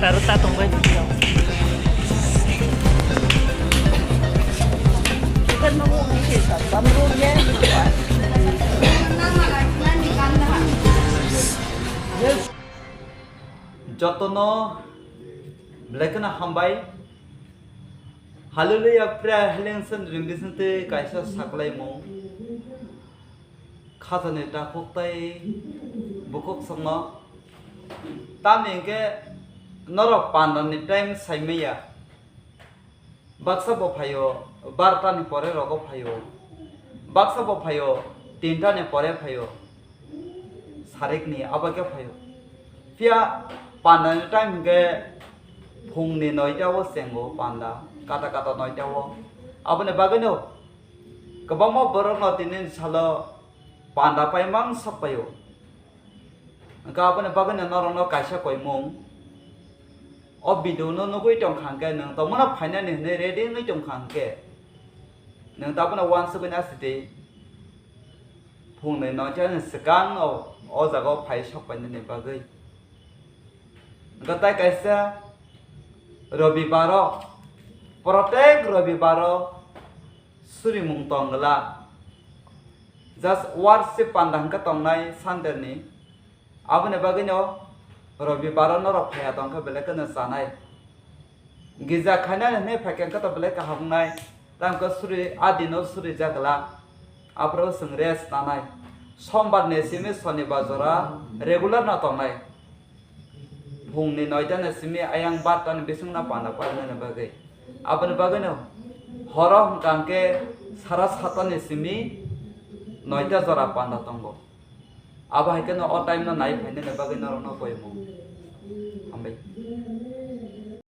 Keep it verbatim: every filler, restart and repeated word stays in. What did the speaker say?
Taro ta tongbai. Jotono belai kheno hambai. Hallelujah, prayer healing center ni bisingtwi kaisa saklaimung. Khajani takhuk tai bukhuk songno. Tamni hwnkhe norok pandani time saimaya. Baksa bo phaio, barta ni pore rogo phaio. Baksa bo phaio, tinta ni pore phaio. Sarikni abo khe phaio. Phiya pandani time hwnkhe phungni noita o chengo panda, kata kata noita o. Aboni bagwino kwbangma borokno tini salo panda paimang sok paio. Hwnkhe aboni bagwino norokno kaisa koimung. O video no nugwi tongkha hwnkhe, nwng tongmano phainani hwnwi ready wngwi tongkha hwnkhe, nwng tabukno uansugwi nasidi phungni noita ni swkang o, o jaga o phai sok painani bagwi. Hwnkhe tai kaisa Robibaro, protek Robibaro surimung tong glak. Just worship panda hwnkhe tongnai Sunday ni. Aboni bagwino Robibaro norok phaiya tongkhe belai kheno chanai. Gija khainani hwnwi phaikhe hwnkhe to belai kaham wngnai. Tamo khe suri, a dino suri jak glak. Aphuru chwng rest nanai. Sombar ni simi Shonibar jora regular no tongnai. Phungni noita ni simi ayang barta ni bisingno panda painani bagwi. Aboni bagwino horo hwnkha hwnkhe sara sata ni simi noita jora panda tongo. Abo hai kheno o time no nai phainani bagwi norokno koimung.